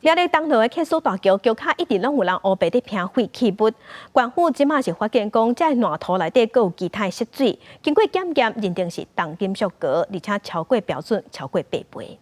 苗栗東螺的客屬大橋橋跤一直攏有人烏白佇拋廢棄物，縣府這馬是發現講，這個爛土內底閣有其他穡水，經過檢驗認定是重金屬鎘，而且超過標準超過八倍。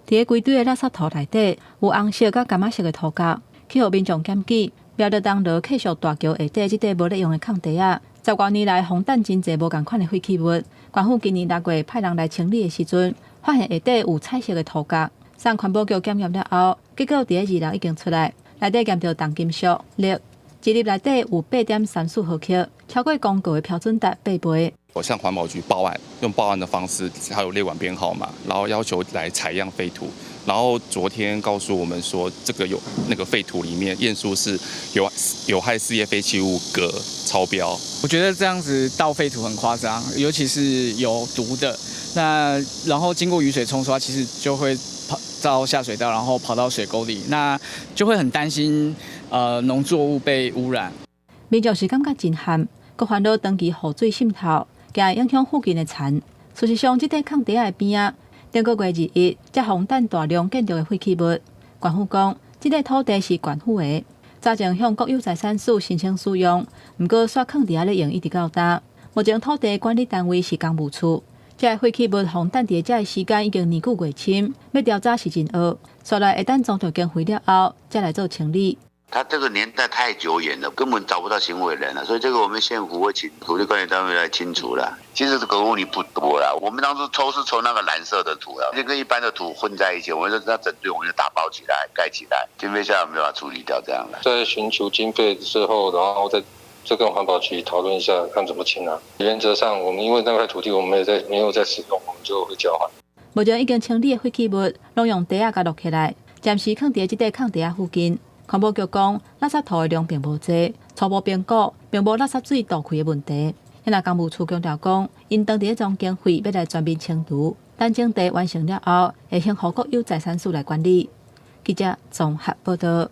佇個規堆的垃圾土內底有紅色佮柑仔色的塗膠，去予民眾檢舉。苗栗東螺客屬大橋下底這塊無咧用的空地仔，十外年來予擲真濟無仝款的廢棄物。縣府今年6月派人來清理的時陣，發現下底有彩色的塗膠。送環保局檢驗了後，結果佇個二樓已經出來，內底驗著重金屬鈉，一粒內底有8.34毫克，超過公告的標準值八倍。我向環保局報案，用報案的方式，還有列管編號嘛，然後要求來採樣廢土。然後昨天告訴我們說，這個有那個廢土裡面驗出是有害事業廢棄物鎘超標。我覺得這樣子倒廢土很誇張，尤其是有毒的。那然後經過雨水沖刷，其實就會跑到下水道，然後跑到水溝裡，那就會很擔心農作物被污染。民眾是感覺真譀，閣煩惱長期雨水滲透，驚影響附近的田。事實上，這塊空地仔的邊仔，頂個月21才予擲大量建築的廢棄物。縣府講，這塊土地是縣府的，早前向國有財產署申請使用，毋過煞囥佇遐咧用，一直到今。目前土地管理單位是工務處。這個廢棄物予擲佇遮的時間已經年久月深，欲調查是真僫。煞來會等裝著經費了後，才來做清理。他這個年代太久遠了，根本找不到行為人了，所以這個我們縣府會請土地管理單位來清除了。其實這個問題不多啦，我們當初抽是抽那個藍色的土啦，就跟一般的土混在一起，我們說那整堆我們就打包起來蓋起來，經費下來我們就把它處理掉這樣了。在尋求經費之後，然後再跟環保局討論一下，看怎麼清啊。原則上，我們因為那塊土地我們也在沒有在使用，我們就會交還。目前已經清理的廢棄物，攏用袋仔共摞起來，暫時囥佇這塊空地仔附近。環保局講，垃圾土的量並無濟，初步評估並無垃圾水堵開的問題。現在工務處強調講，𪜶當佇咧裝經費欲來全面清除，等整地完成了後，會先予國有財產署來管理。記者綜合報道。